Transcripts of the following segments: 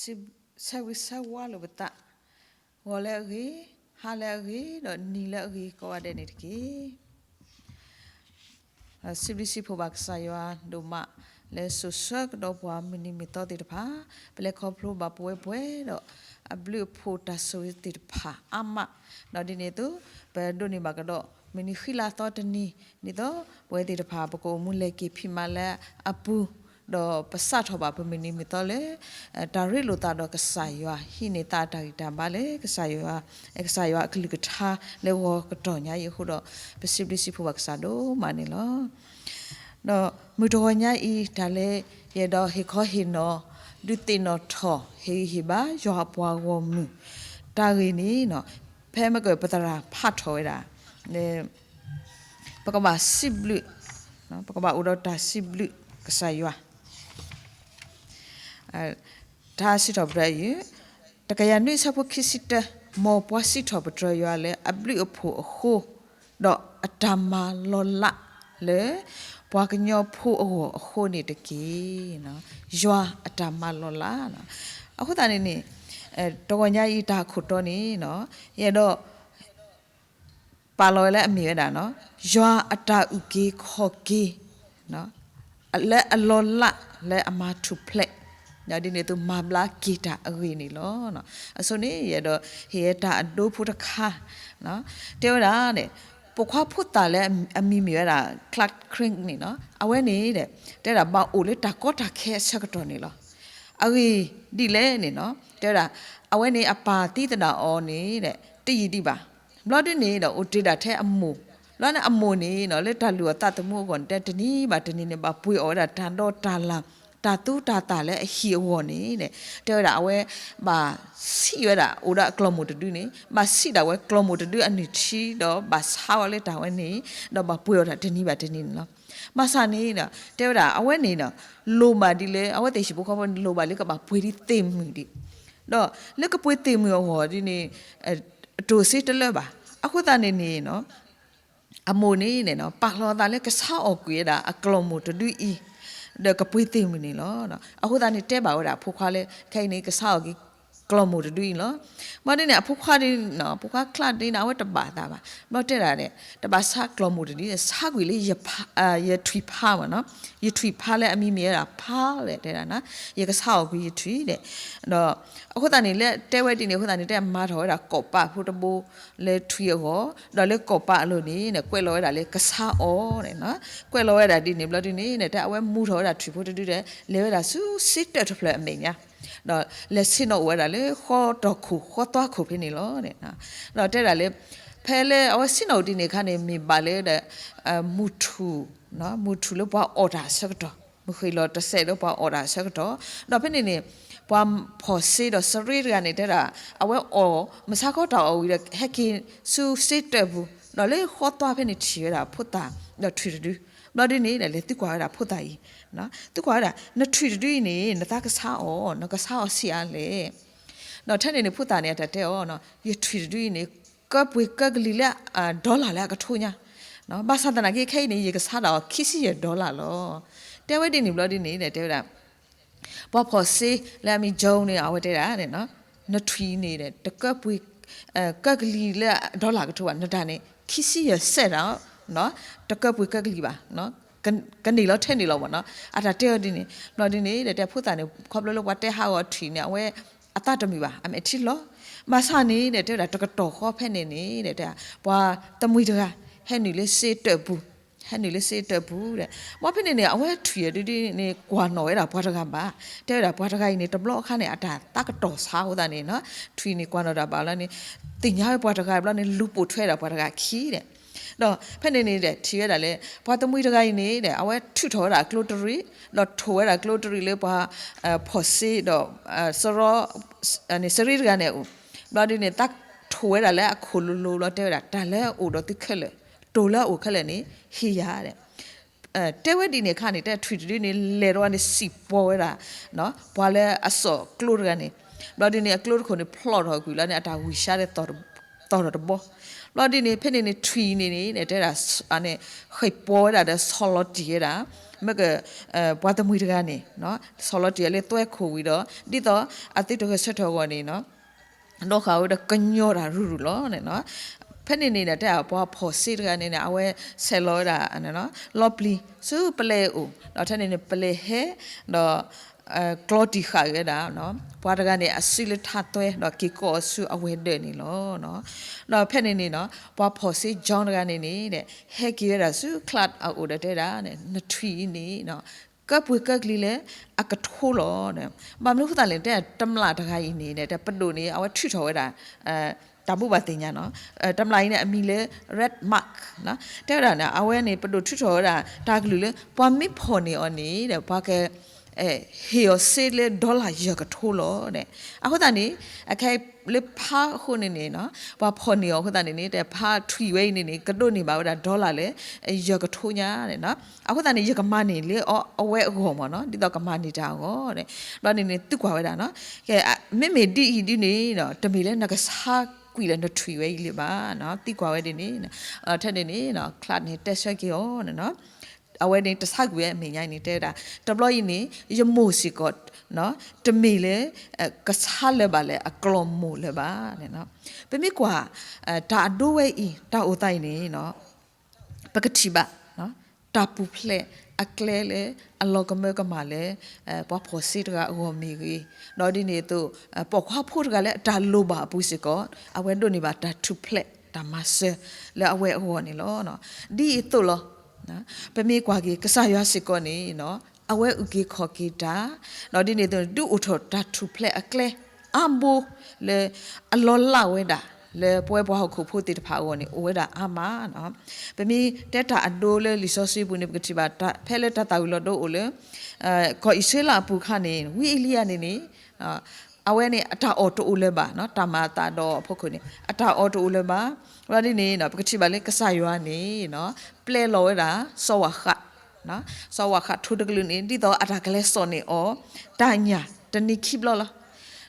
ဆၢဂ့ၤဆၢဝါလိာ်ပသး, ဂီၤလၢအဂ့ၤ, ဟါလၢအဂ့ၤ, ဒီးနံၤလၢအဂ့ၤကိးဂၤဒဲးန့ၣ်တက့ၢ်. စံးဘျုးစံးဖှိၣ်ဘၣ်ကစၢ်ယွၤဒိၣ်မး လၢစိာ်ဆှၢကဒီးပှၤမုၢ်နံၤမုၢ်သီသ့ၣ်တဖၣ်, ပလဲၤခီဖျိဘၣ်ပဝဲပဝဲဒီး အဘျုးအဖှိၣ်တၢ်ဆိၣ်ဂ့ၤသ့ၣ်တဖၣ်အါမး, ဒီးဒ်န့ၣ်အသိး ပဒိးန့ၢ်ဘၣ်ကဒီး မုၢ်နံၤဃံလၤသီတနံၤ ဒ်သိးပဝဲသ့ၣ်တဖၣ် ပကအိၣ်မူလဲၤက့ၤဖံးမၤလၢအပူၤ, ဒီးပစးထီၣ်ဘၣ်ပမုၢ်နံၤမုၢ်သီလၢ တၢ်ရ့လိာ်သးဒီးကစၢ်ယွၤ ဟံးန့ၢ်သးအတၢ်ဂံၢ်တၢ်ဘါလၢကစၢ်ယွၤ, ကစၢ်ယွၤအကလုၢ်ကထါလၢဂီၤကတီၢ်ညါအံၤအဃိဒီး ပစံးဘျုးစံးဖှိၣ်ဘၣ်ကစၢ်ဒိၣ်မးန့ၣ်လီၤ. ဒီးမုၢ်တဂီၤညါအံၤ တၢ်လၢယအဲၣ်ဒိးဟ့ၣ်ခီဟ့ၣ်နီၤ ဒုးသ့ၣ်နီၣ်ထီၣ် ဟ့ၣ်ဂံၢ်ဟ့ၣ်ဘါ ယွၤအပှၤဂီၢ်မုၢ် တၢ်ဂ့ၢ်န့ၣ် ဖဲမ့ၢ်ကပသရၣ်ဖးထီၣ်ဝဲဒၣ် ပကဘၣ်စံးဘျုး, ပကဘၣ်အိၣ်ဒီးတၢ်စံးဘျုးကစၢ်ယွၤ တၢ်စံးထီၣ်ပတြၢၤအံၤ, တကယၤနွံဆၢဖိခံဆံတၢ, မ်ပှၤစံးထီၣ်ပတြၢၤယွၤလၢအဘျုးအဖှိၣ်အဃိ, ဒီးအတၢ်မၤလီၤလးလၢ ပှၤကညီဖိအဂီၢ်အဃိန့ၣ်တက့ၢ်. ယွၤအတၢ်မၤလီၤလး, အဃိသတးန့ၣ်န့ၣ် တဂီၤညါအံၤတၢ်ခိၣ်တီန့ၣ် ယအဲၣ်ဒိး ပာ်လီၤဝဲလၢအမ့ၢ်ဝဲဒၣ် ယွၤအတၢ်အုၣ်က့ၤခီၣ်က့ၤ လၢအလီၤလးလၢအမၤထူၣ်ဖျဲး, ဒ်န့ၣ်အသိးမၤဘျါက့ၤတၢ်အဂ့ၢ်န့ၣ်လီၤ. အဆိန့ၣ် ယအဲၣ်ဒိးဟ့ၣ်ဝဲတၢ်အဒိဖိတခါ တဲဝဲဒၣ်န့ၣ် ပိာ်ခွါဖိသၣ်လၢအမံၤမ့ၢ်ဝဲဒၣ် Clark King န့ၣ် အဝဲန့ၣ် တဲဝဲဒၣ်ဘၣ်အိၣ်လၢတၢ်ကီတၢ်ခဲအဆၢကတီၢ်န့ၣ်လီၤ. အဂ့ၢ်ဒ်လဲၣ်န့ၣ် တဲဝဲဒၣ် အဝဲန့ၣ်အပၢ်သံသဒၣ်အီၤန့ၣ် တယံာ်ဒံးဘၣ်. ဘျီဒ်န့ၣ်ဒီး အိၣ်တ့ၢ်ဒၣ်ထဲအမိၢ်, ဘျီန့ၣ်အမိၢ်န့ၣ် လၢတၢ်လုၢ်အီၣ်သးသမူအဂီၢ်န့ၣ် တဲတနံၤဘၣ်တနံၤန့ၣ် ဘၣ်ပှ့ၤအီၣ်ဝဲဒၣ်တၢ်ဒီတၢ်လၣ် တၢ်သူတၢ်သၣ်လၢအဟံၣ်အဂီၢ်န့ၣ် တဲဝဲဒၣ်အဝဲ ဘၣ်ဆံးဝဲဒၣ် အိၣ်ဒီးအကျီၢ်မိၢ်တဒုန့ၣ် ဘၣ်ဆံးဒၣ်ဝဲကျီၢ်မိၢ်တဒုအနုၢ်ထံဒီး ဘၣ်ဆါဝဲလၢတၢ်ဝဲန့ၣ် ဒီးဘၣ်ပှ့ၤအီၣ်တၢ်တနံၤဘၣ်တနံၤန့ၣ်လီၤ. ဘၣ်ဆၣ်န့ၣ်ဒီး တဲဝဲဒၣ်အဝဲန့ၣ်ဒီး လိၣ်ဘၣ်ဒ်လၢ အဝဲသ့ၣ်ဟံၣ်ဖိဃီဖိန့ၣ် လိၣ်ဘၣ်လၢကဘၣ်ပှ့ၤဒ်သ့ၣ်မုၣ်ဒံး, ဒီးလၢကပှ့ၤသ့ၣ်မုၣ်အဂီၢ်ဒ်န့ၣ် တတိၢ်စ့တလၢဘၣ်. အဃိသတးန့ၣ်န့ၣ် အမိၢ်န့ၣ် ပာ်လီၤအသးလၢကဆါအီၣ်ကွံာ်ဝဲဒၣ်အကျီၢ်မိၢ်တဒုအံၤ ဒီးကပှ့ၤသ့ၣ်မုၣ်န့ၣ်လီၤ. အဃိသတးန့ၣ် တဲဘၣ်ဝဲဒၣ်အဖိခွါလၢ ခဲအံၤန့ၣ် ကဆါအီၣ်က့ၤကျီၢ်မိၢ်တဒုအံၤလီၤ. ဘျီဒ်န့ၣ် အဖိခွါဒ်န့ၣ် အဖိခွါ Clark ဒ်န့ၣ် အဝဲတဘၣ်သးဘၣ်. ဘျီတဲဒၣ်န့ၣ် တဘၣ်ဆါကျီၢ်မိၢ်တဒု ဆါကွံာ်လၢ ယထွံၣ်ဖါမ့ၢ်နီၤ, ယထွံၣ်ဖါလၢအမံၤမ့ၢ်ဝဲဒၣ် ဖါလဲၣ် တဲဒၣ်န့ၣ် ယကဆါအီၣ်ကွံာ်ယထွံၣ်ဒီး ဒီး အဃိသတးန့ၣ် လၢတဲဝဲဒ်န့ၣ်အဃိသတးန့ၣ် တဲမၤထီၣ်ဝဲဒၣ်ကိးပးဖိတဘိ လၢထွံၣ်အဂီၢ်, ဒီးလၢကိးပးအလိၤန့ၣ် ကွဲးလီၤဝဲဒၣ်လၢကဆါအီၣ်န့ၣ်, ကွဲးလီၤဝဲဒၣ်ဒ်န့ၣ်ဘျီဒ်န့ၣ် တဲအဝဲမူထီၣ်ဝဲဒၣ်ထွံၣ်ဖိတဒုဒီး လဲၤဝဲဒၣ်ဆူစ့တၢၣ်တဖျၢၣ်အမဲာ်ညါ ဒီးလဲၤဆ့ၣ်နီၤအိၣ်ဝဲဒၣ်လၢဃီတီၢ်ခိၣ်ဃီသွါခိၣ်ဖဲန့ၣ်လီၤ. ဒီးတဲဒၣ်လၢ ဖဲလၢအဝဲဆ့ၣ်နီၤအိၣ်ဒ်န့ၣ်အခါန့ၣ် မ့ၢ်ဘၣ်လၢဒီး မူထူၣ်, မူထူၣ်လၢပှၤအီၣ်တၢ်အဆၢကတီၢ်, မုၢ်ဃ့ၢ်လီၤတစဲးလၢပှၤအီၣ်တၢ်အဆၢကတီၢ်, ဒီးဖဲန့ၣ်န့ၣ် ပှၤဖီၣ်စ့ဒီးစရ့တဂၤန့ၣ် တဲဒၣ် အဝဲအီၣ်မုၢ်ဆါခီတၢ်အီၣ်ဝံၤဒီး ဟဲက့ၤဆူစ့တၢၣ်ပူၤ, ဒီးလၢဃီသွါဖဲန့ၣ်ထံၣ်ဝဲဒၣ်ဖိသၣ် ဒီးထွံၣ်တဒု, ဘျီဒ်န့ၣ်ဒီး လဲၤသံကွၢ်ဝဲဒၣ်ဖိသၣ်အံၤ, သံကွၢ်ဝဲဒၣ် နထွံၣ်တဒုအံၤန့ၣ် နသးကဆါအီၣ် နကဆါအီၣ်ဆံးအါလဲၣ်. ဒီးထဲန့ၣ်န့ၣ် ဖိသၣ်န့ၣ် အတၢ်တဲအီၤ, ယထွံၣ်တဒုအံၤန့ၣ် ကၢပှ့ၤကၢကလံၤလၢ dollar လၢအကထိညါ, ဘၣ်ဆၣ်သနာ်က့ခဲအံၤန့ၣ် ယကဆါဒၣ်အီၤခံဆံယဲၢ် dollar လီၤ. တဲဝဲဒ်န့ၣ်ဘျီဒ်န့ၣ်ဒီး တဲဝဲဒၣ် ပှၤဖီၣ်စ့လၢအမံၤ Joe န့ၣ် အဝဲတဲဒၣ် နထွံၣ်န့ၣ် တကၢပှ့ၤ ကၢကလံၤလၢ dollar ကထိဘၣ်, နတၢ်န့ၣ် ခံဆံယဲၢ်စဲးတၢ်, တကၢပှ့ၤကၢကလံၤဘၣ်, ကန့ၢ်လီၤထဲန့ၣ်လီၤမ့ၢ်နီၤ, အတၢ်တဲအီၤဒ်န့ၣ်, ဘျီဒ်န့ၣ်ဒီး တဲဖိသၣ်န့ၣ် ခီဖျိလၢပှၤတဲဟးဂီၤထွံၣ်န့ၣ် အဝဲ အသးတမုာ်ဘၣ်, အမဲာ်ထံလီၤ, ဘၣ်ဆၣ်န့ၣ်ဒီး တဲဝဲဒၣ်တကတီၢ်ဃီဖဲန့ၣ်န့ၣ်ဒီး ပှၤတမှံၤတဂၤ ဟဲနုာ်လၢစ့တၢၣ်ပူၤ, ဟဲနုာ်လၢစ့တၢၣ်ပူၤဒီး ဘၣ်ဖဲန့ၣ်န့ၣ် အဝဲထွံၣ်အဒုဒ်န့ၣ် ကွၢ်နီၣ်ဝဲဒၣ်ပှၤတဂၤဘၣ်, တဲဝဲဒၣ်ပှၤတဂၤအံၤန့ၣ် တဘျီအခါန့ၣ် အတၢ်သးကတီၢ်ဆါအဃိသတးန့ၣ် ထွံၣ်န့ၣ်ကွၢ်နီၣ်တၢ်ဘၣ်လီၤန့ၣ် သ့ၣ်ညါဝဲပှၤတဂၤဘျီန့ၣ် လူၤပိာ်ထွဲဒၣ်ပှၤတဂၤခံဒီး ဒီးဖဲန့ၣ်န့ၣ်ဒီး ထံၣ်ဝဲဒၣ်လၢ ပှၤတမှံၤတဂၤအံၤန့ၣ်ဒီး အဝဲထုးထီၣ်ဝဲဒၣ်အကျိတရံး, ဒီးထိၣ်ဝဲဒၣ်ကျိတရံးလၢပှၤ ဖီၣ်စ့ဒီး စရီ စရ့တဂၤန့ၣ်အအိၣ်, ဘျီဒ်န့ၣ် သးထိၣ်ဝဲဒၣ်လၢအခိၣ်လိၤလိၤဘျီ တဲဝဲဒၣ် တၢ်လၢအအိၣ်ဒီးသုခဲလၢာ်, တိၢ်လၢအအိၣ်ခဲလၢာ်န့ၣ် ဟ့ၣ်ယၤဒီး တဲဝဲဒ်န့ၣ်အခါန့ၣ် တဲထွံၣ်တဒုန့ၣ် လဲၤဒီးန့ၣ်စံၣ်ပီၤဝဲဒၣ် ပှၤလၢအစိာ်ကျိတဂၤန့ၣ်, ဘျီဒ်န့ၣ် အကျိတခိၣ်န့ၣ် ဖျိးထီၣ်ကွံာ်လီၤန့ၣ် အတၢ်ဝံၣ်ဆါဒီး သီၣ်ထီၣ်တဘီ, ဘျီဒ်န့ၣ် ဖဲန့ၣ်န့ၣ် ထွံၣ်အံၤန့ၣ်န့ၣ် တဲဒၣ်န့ၣ် ဃ့ၢ်ပီၤဝဲဒၣ်ဒီးဆီၣ်လီၤတံၢ်ဝဲဒၣ် မ့ၢ်က ပှၤတမှံၤတဂၤန့ၣ် ဆီၣ်လီၤတံၢ်ဝဲလၢသွဲခိၣ်ဝံၤဒီး ဒ်သိးအသုတဂဲၤဆၢထၢၣ်အဂီၢ်န့ၣ် ဒိးဃာ်ဝဲဒီးကညီၤတၢ်ရုၢ်ရုၢ်လီၤ. ဖဲန့ၣ်န့ၣ်ဒီး တဲပှၤဖီၣ်စ့တဂၤန့ၣ်န့ၣ် အဝဲဆဲးလီၤဝဲဒၣ် လီပျံၤဆူပလဲၤအိၣ် ဒီးထဲန့ၣ်န့ၣ် ပလဲၤဟဲ ဒီး ကျီတံၢ်ဃာ်ဝဲဒၣ် ပှၤတဂၤန့ၣ် အစုလၢထးသွဲ ဒီးက့ၤကိးအီၤဆူအဝဲၤဒၢးန့ၣ်လီၤ. ဒီးဖဲန့ၣ်န့ၣ် ပှၤဖီၣ်စ့ John တဂၤန့ၣ်န့ၣ် ဟဲက့ၤဝဲဒၣ်ဆူ Clark အအိၣ်ဒီးတဲဒၣ် နထွံၣ်အံၤန့ၣ် ကၢပှ့ၤကၢကလံၤလၢအကထိလီၤ. ဘၣ်မနုၤအဃိသတးလဲၣ် တဲတမျၢ်တဂၤအံၤန့ၣ် တဲပဒိၣ်န့ၣ် အဝဲထုးထီၣ်ဝဲဒၣ် တၢ်ဘိးဘၣ်သ့ၣ်ညါနီၤ, တမျၢ်အံၤန့ၣ် အမံၤလၢ Red Mark တဲဝဲဒၣ်န့ၣ် အဝဲန့ၣ် ပဒိၣ်ထုးထီၣ်ဝဲဒၣ်တၢ်ကလုၢ်လၢ ပှၤမ့ၢ်ဖီၣ်န့ၢ်အီၤန့ၣ် ပှၤက ဟ့ၣ်အီၤစ့လၢ dollar ယဲၢ်ကထိလီၤ. အဃိသတးန့ၣ် အခဲအံၤလၢဖးအဃိန့ၣ်န့ၣ် ပှၤဖီၣ်န့ၢ်အီၤအဃိသတးန့ၣ်န့ၣ် တၢ်ဖးထွံၣ်ဝဲအံၤန့ၣ်န့ၣ် ကဒိးန့ၢ်ဘၣ်ဝဲဒၣ် dollar လၢ ယဲၢ်ကထိညါန့ၣ်. အဃိသတးန့ၣ် ယကမၤန့ၢ်လၢအဝဲအဂီၢ်မ့ၢ်နီၤ ဒ်သိးကမၤန့ၢ်တၢ်အဂီၢ်န့ၣ်. ဘျီန့ၣ်န့ၣ် သုကွၢ်ဝဲဒၣ်နီၤ ကဲ မ့မ့ၢ်ဒ်အံၤဒ်န့ၣ် တမ့ၢ်လၢနကဆါကွံာ်လၢနထွံၣ်ဝဲအံၤလၢၤဘၣ်. သုကွၢ်ဝဲဒ်န့ၣ် ထဲန့ၣ်န့ၣ် Clark န့ၣ် တဲဆၢက့ၤအီၤန့ၣ် အဝဲန့ၣ် တဆါကွံာ်ဝဲအမဲာ်ညါအံၤန့ၣ် တဲဝဲဒၣ် တဘျီအံၤန့ၣ် ယမိၢ်စ့ၢ်ကီး တမ့ၢ်လၢ ကဆါလၢၤဘၣ်လၢအကျီၢ်မိၢ်လၢၤဘၣ်. ပမ့ၢ်ကွၢ် တၢ်အဒိဝဲအံၤ တၢ်အိၣ်သးအံၤန့ၣ် ပကထံၣ်ဘၣ် တၢ်ပူၤဖျဲးအကျဲလၢ အလီၤကမၢကမၣ်လၢ ပှၤဖီၣ်စ့တဂၤအဂီၢ်မ့ၢ်ဂ့ၤ, ဒီးဒ်န့ၣ်အသိး ပိာ်ခွါဖိတဂၤလၢအတၢ်လိၣ်ဘၣ်အပူၤစ့ၢ်ကီး အဝဲဒိးန့ၢ်ဘၣ်တၢ်ထူၣ်ဖျဲးတၢ်မၤစၢၤလၢအဝဲအဂီၢ်န့ၣ်လီၤ. ဒ်အံၤအသိးလီၤ. ပမ့ၢ်ကွၢ်က့ၤ ကစၢ်ယွၤစ့ၢ်ကီးန့ၣ် အဝဲအုၣ်က့ၤခီၣ်က့ၤတၢ်, ဒီးဒ်န့ၣ်အသိး ဒုးအိၣ်ထီၣ်တၢ်ထူၣ်ဖျဲးအကျဲ အါဘိလၢ အလီၤလးဝဲဒၣ် လၢပဝဲပှၤဟီၣ်ခိၣ်ဖိသ့ၣ်တဖၣ်အဂီၢ်န့ၣ် အိၣ်ဝဲဒၣ်အါမး. ပမ့ၢ်တဲတၢ်အဒိလၢလံာ်စီဆှံပူၤန့ၣ် ပကထံၣ်ဘၣ် ဖဲလၢတၢ်သၣ်ဝံၤလီၤဒိအိၣ်လၢ ကီၢ်အံၣ်စရ့လးအပူၤအခါန့ၣ် ဝံအ့လံယၤန့ၣ်န့ၣ် အဝဲန့ၣ် အတၢ်အီၣ်တအိၣ်လၢၤဘၣ်, တၢ်မၤအသးဒီးအဖီခိၣ်န့ၣ် အတၢ်အီၣ်တအိၣ်လၢၤဘၣ်. ဘျီဒ်န့ၣ် ပကထံၣ်ဘၣ်လၢကစၢ်ယွၤန့ၣ် ပျဲလီၤဝဲဒၣ် စီၤဝၣ်ဃး, စီၤဝၣ်ဃးထိၣ်တကလုာ်န့ၣ် ဒ်သိးအတၢ်ကလဲၤစိာ်န့ၢ်အီၤ တၢ်ညၣ်တနံၤခံဘျီလီၤ.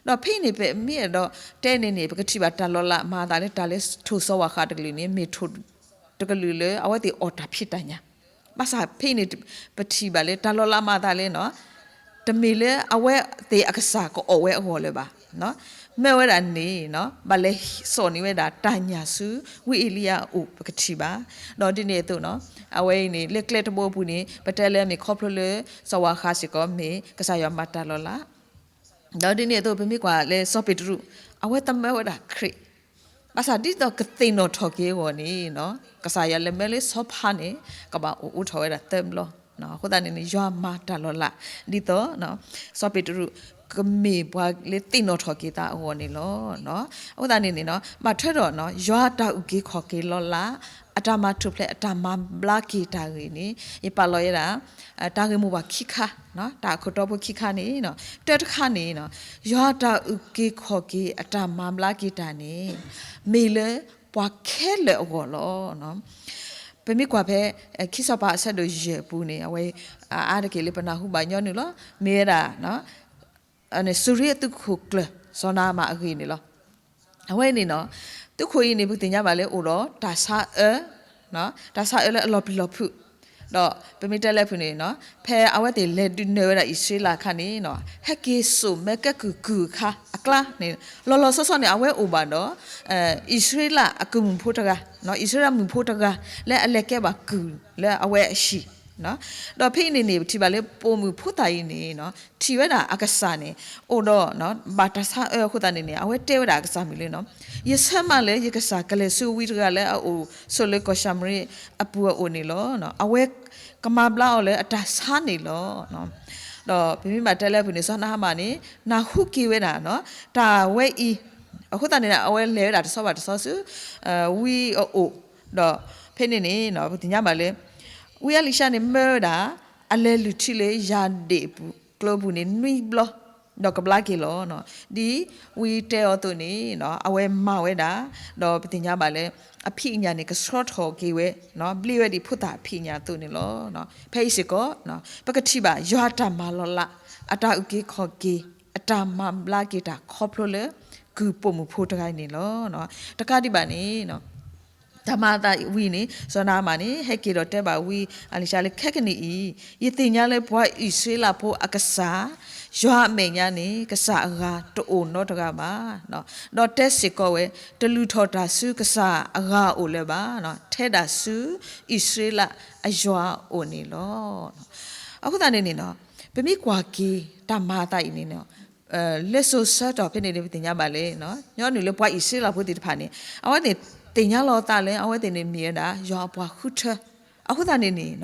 ဒီးဖဲအံၤန့ၣ် ပမ့ၢ်အဲၣ်ဒိးတဲန့ၣ်န့ၣ် ပကထံၣ်ဘၣ်တၢ်လီၤလးမၤအသးလၢ တၢ်လၢထိၣ်စီၤဝၣ်ဃးတကလုာ်န့ၣ် မ့ၢ်ထိၣ်တကလုာ်လၢ အဝဲသ့ၣ်အီၣ်တၢ်ဖံးတၢ်ညၣ်. ဘၣ်ဆၣ်ဖဲအံၤန့ၣ် ပထံၣ်ဘၣ်လၢ တၢ်လီၤလးမၤအသးလၢ တမ့ၢ်လၢအဝဲသ့ၣ်အကစၢ်ကအီၣ်ဝဲအဂီၢ်လၢၤဘၣ်. မ့ၢ်ဝဲဒၣ်န့ၣ် ဘၣ်လဲၤစိာ်န့ၢ်ဝဲဒၣ်တၢ်ညၣ်ဆူ ဝံအ့လံယၤအအိၣ် ပကထံၣ်ဘၣ်. ဒီးဒ်န့ၣ်အသိး အဝဲအံၤန့ၣ် လၢကျဲတဘိအပူၤန့ၣ် ပတဲလၢမ့ၢ်ခီဖျိလၢ စီၤဝၣ်ဃးစ့ၢ်ကီးမ့ၢ် ကစၢ်ယွၤမၤတၢ်လီၤလး ဒီးဒ်န့ၣ်အသိး ပမ့ၢ်ကွၢ်လၢစီၤပ့းတရူး အဝဲတမၢဝဲဒၣ်ခရံာ်, ဘၣ်ဆၣ်ဒ်သိးကသ့ၣ်နီၣ်ထီၣ်က့ၤအဂီၢ်န့ၣ် ကစၢ်ယွၤလဲၤမၢလၢစီၤပၤန့ၣ် ကဘၣ်အိၣ်အိးထီၣ်ဝဲဒၣ်သၢဘျီ. အဃိသတးန့ၣ်န့ၣ် ယွၤမၤတၢ်လီၤလး ဒ်သိး စီၤပ့းတရူး ကမ့ၢ်ပှၤလၢသ့ၣ်နီၣ်ထီၣ်က့ၤသးအဂီၢ်န့ၣ်လီၤ. အဃိသတးန့ၣ်န့ၣ် ဘၣ်ထွဲဒီး ယွၤတၢ်အုၣ်က့ၤခီၣ်က့ၤလီၤလး အတၢ်မၤထူၣ်ဖျဲး အတၢ်မၤဘျါက့ၤတၢ်ဂ့ၢ်န့ၣ် ယပာ်လီၤယဲဒၣ် တၢ်ဂ့ၢ်မိၢ်ပှၢ်ခံခါ, တၢ်အခိၣ်တီဖိခံခါန့ၣ် တၢတခါန့ၣ် ယွၤတၢ်အုၣ်က့ၤခီၣ်က့ၤအတၢ်မၤဘျါက့ၤတၢ်န့ၣ် မ့ၢ်လၢပှၤခဲလၢာ်အဂီၢ်လီၤ. ပမ့ၢ်ကွၢ်ဖဲ ခံစီၤပၤအဆၢဒိၣ်ယဲၢ်အပူၤန့ၣ် အဝဲ အါတက့ၢ်လၢပနၢ်ဟူဘၣ်ညီနုၢ်လီၤ. မ့ၢ်ဝဲဒၣ် စူၤရံအသုးခိၣ်ကျၢၢ် စီၤနၤအမၣ်အဂ့ၢ်န့ၣ်လီၤ. အဝဲန့ၣ် သုးခိၣ်အံၤန့ၣ် ပကသ့ၣ်ညါဘၣ်လၢအိၣ်ဒီးတၢ်ဆါအၢ, တၢ်ဆါအၢလၢအလီၤပျံၤလီၤဖုး, ဒီးပမ့ၢ်တဲလၢဖုၣ်န့ၣ် ဖဲအဝဲသ့ၣ်လဲၤဒုးနၢၤဝဲဒၣ်အံၣ်စရ့လးအခါန့ၣ် ဟဲက့ၤစိာ်မဲာ်ကဲကုၢ်ကုၢ်အခါအကျါန့ၣ် လီၤလီၤဆီဆီန့ၣ် အဝဲအိၣ်ဘၣ်ဒီး အံၣ်စရ့လးအကုၢ်မုၣ်ဖိတဂၤ, အံၣ်စရ့လးမုၣ်ဖိတဂၤ လၢအလဲၤကဲဘၣ်ကုၢ်လၢအဝဲအဟံၣ် ဒီးဖဲအံၤန့ၣ်န့ၣ် ပထံၣ်ဘၣ်လၢပိာ်မုၣ်ဖိသၣ်အံၤန့ၣ် ထံၣ်ဝဲဒၣ်အကစၢ်န့ၣ် အိၣ်ဒီး ဘၣ်တၢ်ဆါအၢအဃိသတးန့ၣ်န့ၣ် အဝဲတဲဝဲဒၣ်အကစၢ်မုၣ်လၢ ယဆၢမးလၢယကစၢ်ကလဲၤဆူဝံတဂၤလၢအအိၣ်ဆိးလၢကီၢ်ၡၤမရံအပူၤအအိၣ်န့ၣ်လီၤ. အဝဲကမၤဘျါအီၤလၢအတၢ်ဆါန့ၣ်လီၤ. ဒီးပမ့ၢ်ဘၣ်တဲလၢဖုၣ်န့ၣ် စီၤနၤအမၣ်န့ၣ် နၢ်ဟူက့ၤဝဲဒၣ် တၢ်ဝဲအံၤ အဃိသတးန့ၣ် အဝဲလဲၤဝဲဒၣ်တဆီဘၣ်တဆီဆူ ဝံအအိၣ်, ဒီးဖဲန့ၣ်န့ၣ် ပသ့ၣ်ညါဘၣ်လၢ ဝံအလံၤၡါန့ၣ်မၢဝဲဒၣ် အလဲၤလုၢ်ထံလၢယၤဒ့ၣ်အပူၤ ကျိပူၤန့ၣ်နွံဘျီ ဒီးကဘျါက့ၤလီၤ. ဒ်ဝံတဲအီၤအသိးန့ၣ် အဝဲမၤဝဲဒၣ် ဒီးပသ့ၣ်ညါဘၣ်လၢ အဖံးအညၣ်န့ၣ် ကဆှီထီၣ်က့ၤဝဲ ဘျ့ဝဲဒ်ဖိသၣ်အဖံးအညၣ်အသိးန့ၣ်လီၤ. ဖဲအံၤစ့ၢ်ကီး ပကထံၣ်ဘၣ်ယွၤအတၢ်မၤလီၤလး အတၢ်အုၣ်က့ၤခီၣ်က့ၤ အတၢ်မၤဘျါက့ၤတၢ်ခီဖျိလၢ ကုၢ်ပိာ်မုၣ်ဖိတဂၤအံၤန့ၣ်လီၤ. တကးဒံးဘၣ်န့ၣ် တၢ်မၤအသးဝံၤန့ၣ် စီၤနၤအမၣ်န့ၣ် ဟဲက့ၤဒီးတဲဘၣ်ဝံအလံၤၡါလၢ ခဲကနံၣ်အံၤ ယသ့ၣ်ညါလၢပှၤအံၣ်စရ့လးဖိအကစၢ် ယွၤအမဲာ်ညါန့ၣ် ကစၢ်အဂၤတအိၣ်နီတဂၤဘၣ်. ဒီးတဲစ့ၢ်ကီးဝဲ, တလုၢ်ထီၣ်တၢ်ဆူကစၢ်အဂၤအအိၣ်လၢၤဘၣ်, ထဲဒၣ်ဆူအံၣ်စရ့လးအယွၤအအိၣ်န့ၣ်လီၤ. အဃိသတးန့ၣ်န့ၣ် ပမ့ၢ်ကွၢ်က့ၤတၢ်မၤအသးအံၤန့ၣ် လၢစိၤဆၢကတီၢ်ဖဲန့ၣ်န့ၣ် ပသ့ၣ်ညါဘၣ်လၢ ညီနုၢ်လၢပှၤအံၣ်စရ့လးဖိသ့ၣ်တဖၣ်န့ၣ် အဝဲသ့ၣ်သ့ၣ်ညါလီၤအသးလၢ အဝဲသ့ၣ်န့ၣ်မ့ၢ်ဝဲဒၣ် ယွၤအပှၤဃုထၢ. အဃိသတးန့ၣ်န့ၣ်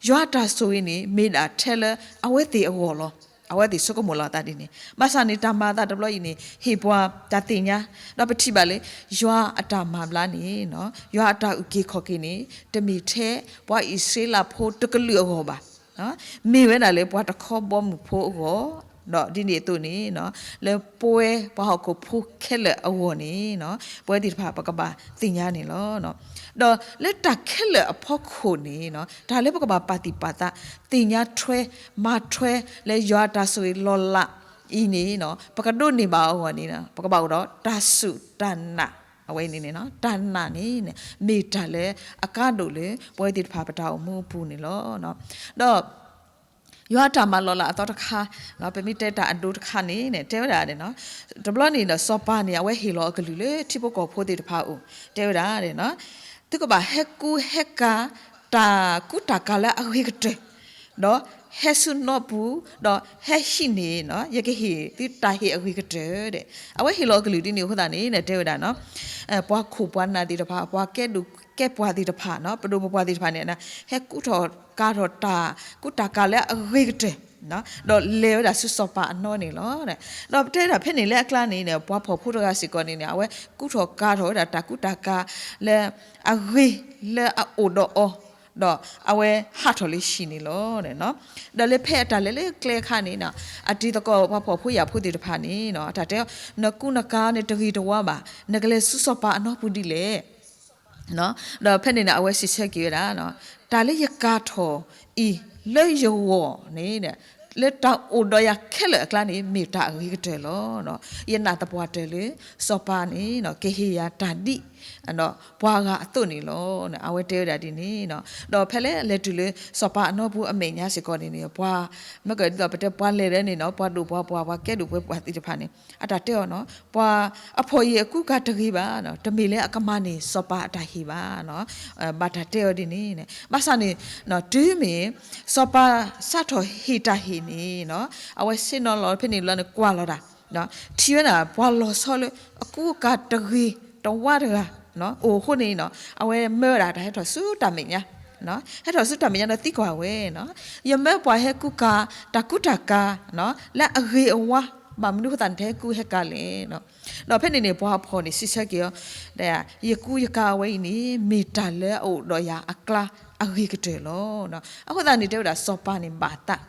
ယွၤအတၢ်ဆိၣ်ဂ့ၤန့ၣ် မ့ၢ်ဒၣ်ထဲလၢအဝဲသ့ၣ်အဂီၢ်လီၤ. အဝဲသ့ၣ်ဆိကမိၣ်လီၤအသးဒ်န့ၣ် ဘၣ်ဆၣ်န့ၣ် တၢ်မၤအသးတဘျီအံၤန့ၣ် ဟ့ၣ်ပှၤတၢ်သ့ၣ်ညါ, ဒီးပထံၣ်ဘၣ်လၢ ယွၤအတၢ်မၤဘျါန့ၣ် ယွၤအတၢ်အုၣ်က့ၤခီၣ်က့ၤန့ၣ် တမ့ၢ်ထဲပှၤအံၣ်စရ့လးဖိတကလုာ်အဂီၢ်ဘၣ်. မ့ၢ်ဝဲဒၣ်လၢပှၤတခီဘီမုၢ်ဖိအဂီၢ်, ဒီးဒ်န့ၣ်အသိးန့ၣ် လၢပဝဲပှၤဟီၣ်ခိၣ်ဖိခဲလၢာ်အဂီၢ်န့ၣ် ပဝဲသ့ၣ်တဖၣ်ပကဘၣ်သ့ၣ်ညါန့ၣ်လီၤ. ဒီးလၢတၢ်ခဲလၢာ်အဖီခိၣ်န့ၣ် တၢ်လၢပကဘၣ်ပာ်သူၣ်ပာ်သး သ့ၣ်ညါထွဲ မၤထွဲလၢယွၤအတၢ်ဆိၣ်ဂ့ၤလီၤလးအံၤန့ၣ် ပကဒိးန့ၢ်ဘၣ်အဂီၢ်န့ၣ် ပကဘၣ်အိၣ်ဒီးတၢ်စူၢ်တၢ်နာ်, အဝဲန့ၣ်န့ၣ် တၢ်နာ်န့ၣ် မ့ၢ်တၢ်လၢအကါဒိၣ်လၢပဝဲသ့ၣ်တဖၣ်ပတၢ်အိၣ်မူအပူၤန့ၣ်လီၤ. ဒီး ယွၤအတၢ်မၤလီၤလးအသီတခါ, ပမ့ၢ်တဲတၢ်အဒိတခါန့ၣ် တဲဝဲဒၣ် တဘျီန့ၣ်ဒီး စီၤပၤန့ၣ် အဝဲဟ့ၣ်လီၤအကလုၢ်လၢထံဖိကီၢ်ဖိသ့ၣ်တဖၣ်အအိၣ် တဲဝဲဒၣ် သုကဘၣ်ဟဲကူဟဲကၤ တၢ်ကူတၢ်ကၤလၢအဂ့ၤကတၢၢ်, ဒီးဟဲဆူနီၢ်ပူၤ, ဒီးဟဲဟံးန့ၢ်, ယကဟ့ၣ်သုတၢ်ဟ့ၣ်အဂ့ၤကတၢၢ်ဒီး အဝဲဟ့ၣ်လီၤအကလုၢ်ဒ်န့ၣ်အဃိသတးန့ၣ် တဲဝဲဒၣ် ပှၤခိၣ်ပှၤနၢ်သ့ၣ်တဖၣ်, ပှၤကဲဒိၣ်ကဲပှၢ်သ့ၣ်တဖၣ်န့ၣ် ပဒိၣ်ပပှၢ်သ့ၣ်တဖၣ်န့ၣ် ဟဲကူထီၣ်ကၤထီၣ်တၢ်ကူတၢ်ကၤလၢအဂ့ၤကတၢၢ်, ဒီးလဲၤဝဲဒၣ်ဆူစီၤပၤအနီၢ်န့ၣ်လီၤ. ဒီးပတဲဒၣ်ဖဲန့ၣ်လၢအကျါန့ၣ် ပှၤဖှီၣ်ဖိတဂၤစ့ၢ်ကီးန့ၣ် အဝဲကူထီၣ်ကၤထီၣ်ဝဲဒၣ်တၢ်ကူတၢ်ကၤလၢအဂ့ၤလၢအအိၣ်ဒီးအီၤ, ဒီးအဝဲဟးထီၣ်လၢဟံၣ်န့ၣ်လီၤ. ဒီးလၢဖဲအတၢ်လဲၤလၢကျဲအခါန့ၣ် အတံၤသကိးပှၤဖှီၣ်ဖိယာ်ဖိသ့ၣ်တဖၣ်န့ၣ် အတၢ်တဲအီၤ နကူနကၤန့ၣ်တဂ့ၤတဝါဘၣ်, နကလဲၤဆူစီၤပၤအနီၢ်ပူၤဒ်လဲၣ်. ဒီးဖဲန့ၣ်န့ၣ် အဝဲစံးဆၢက့ၤဝဲဒၣ်, တၢ်လၢယကၤထီၣ်အံၤ လၢယဂီၢ်န့ၣ် လၢတၢ်အိၣ်ဒီးယၤခဲလၢာ်အကျါန့ၣ် မ့ၢ်တၢ်အဂ့ၤကတၢၢ်လီၤ. ယနာ်သပှၢ်တၢၢ်လၢ စီၤပၤန့ၣ် ကဟ့ၣ်ယၤတၢ်ဒ် ပှၤဂၤအသိးန့ၣ်လီၤ. အဝဲတဲဝဲဒၣ်ဒ်န့ၣ်, ဒီးဖဲလၢလဲၤတုၤလၢစီၤပၤအနီၢ်ပူၤအမဲာ်ညါစ့ၢ်ကီးန့ၣ်န့ၣ် ပှၤ မ့ၢ်ကဒ်သိးပတဲပှၤလဲၤလၢန့ၣ်နီၤ ပှၤဒိၣ်ပှၤပှၢ် ပှၤကဲဒိၣ်ပှဲၤပှၢ်သ့ၣ်တဖၣ်န့ၣ် အတၢ်တဲအီၤနီၤ ပှၤအဖှီၣ်အံၤအကူကၤတဂ့ၤဘၣ်, တမ့ၢ်လၢအကမၤန့ၢ်စီၤပၤအတၢ်ဟ့ၣ်ဘၣ်, ဘၣ်တၢ်တဲအီၤဒ်န့ၣ်, ဘၣ်ဆၣ်န့ၣ် တုၤမ့ၢ် စီၤပၤစးထီၣ်ဟ့ၣ်တၢ်ဟ့ၣ်န့ၣ်နီၤ အဝဲဆ့ၣ်နီၤလီၤဖဲန့ၣ်လီၤန့ၣ် ကွၢ်လီၤတၢ် ထံၣ်ဝဲဒၣ် ပှၤလီၤဆီလၢအကူအကၤတဂ့ၤတဝါတဂၤ အိၣ်အဃိန့ၣ် အဝဲမၢဝဲဒၣ်တၢ်ဟဲထီၣ်ဆူတၢ်မဲာ်ညါ, ဟဲထီၣ်ဆူတၢ်မဲာ်ညါဒီးသံကွၢ်ဝဲ, ယမၢပှၤဟဲကူကၤ တၢ်ကူတၢ်ကၤ လၢအဂ့ၤအဝါ ဘၣ်မနုၤအဃိသတးန့ၣ် တဟဲကူဟဲကၤလဲၣ်. ဒီးဖဲန့ၣ်န့ၣ် ပှၤအဖှီၣ်န့ၣ် စံးဆၢက့ၤအီၤ, ယကူယကၤဝဲအံၤန့ၣ် မ့ၢ်တၢ်လၢအအိၣ်ဒီးယၤအကျါအဂ့ၤကတၢၢ်လီၤ. အဃိသတးန့ၣ် တဲဝဲဒၣ်စီၤပၤန့ၣ်ဘၣ်သး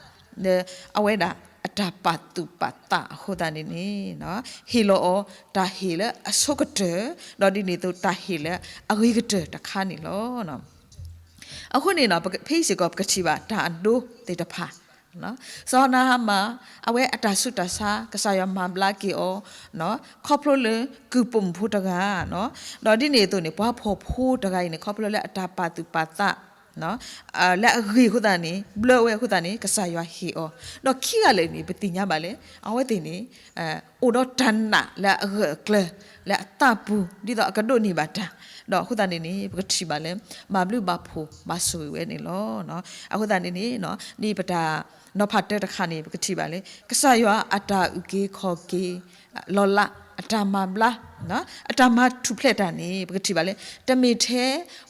လၢအဝဲဒၣ်အတၢ်ပာ်သူၣ်ပာ်သးအဃိသတးန့ၣ်န့ၣ် ဟ့ၣ်လီၤအီၤတၢ်ဟ့ၣ်လၢအဆိကတၢၢ်, ဒီးဒ်န့ၣ်အသိးတၢ်ဟ့ၣ်လၢအဂ့ၤကတၢၢ်တခါန့ၣ်လီၤ. အဃိန့ၣ် ဖဲအံၤစ့ၢ်ကီး ပကထံၣ်ဘၣ်တၢ်အဒိသ့ၣ်တဖၣ်, စီၤနၤအမၣ် အဝဲအတၢ်ဆူးတၢ်ဆါ ကစၢ်ယွၤမၤဘျါက့ၤအီၤ ခီဖျိလၢကုၢ်ပိာ်မုၣ်ဖိတဂၤ, ဒီးဒ်န့ၣ်အသိးန့ၣ် ပှၤဖှီၣ်ဖိတဂၤအံၤန့ၣ် ခီဖျိလၢအတၢ်ပာ်သူၣ်ပာ်သး လၢအဂ့ၤအဃိသတးန့ၣ် ဘျၢဝဲအဃိသတးန့ၣ် ကစၢ်ယွၤဟ့ၣ်အီၤ, ဒီးခံဂၤလၢာ်န့ၣ် ပသ့ၣ်ညါဘၣ်လၢ အဝဲသ့ၣ်န့ၣ် အိၣ်ဒီးတၢ်နာ်လၢအဂၢၢ်အကျၢၤ လၢအသးပူၤ ဒ်သိးအကဒိးန့ၢ်ဘၣ်တၢ်, ဒီးအဃိသတးန့ၣ်န့ၣ် ပကထံၣ်ဘၣ်လၢ ဘၣ်ဘျုးဘၣ်ဖှိၣ်ဘၣ်ဆိၣ်ဂ့ၤဝဲန့ၣ်လီၤ. အဃိသတးန့ၣ်န့ၣ် ဒ်ပတၢ်နီၤဖးတၢတခါန့ၣ် ပကထံၣ်ဘၣ်လၢ ကစၢ်ယွၤအတၢ်အုၣ်က့ၤခီၣ်က့ၤ လီၤလး အတၢ်မၤဘျါ အတၢ်မၤထူၣ်ဖျဲးတၢ်န့ၣ် ပကထံၣ်ဘၣ်လၢ တမ့ၢ်ထဲ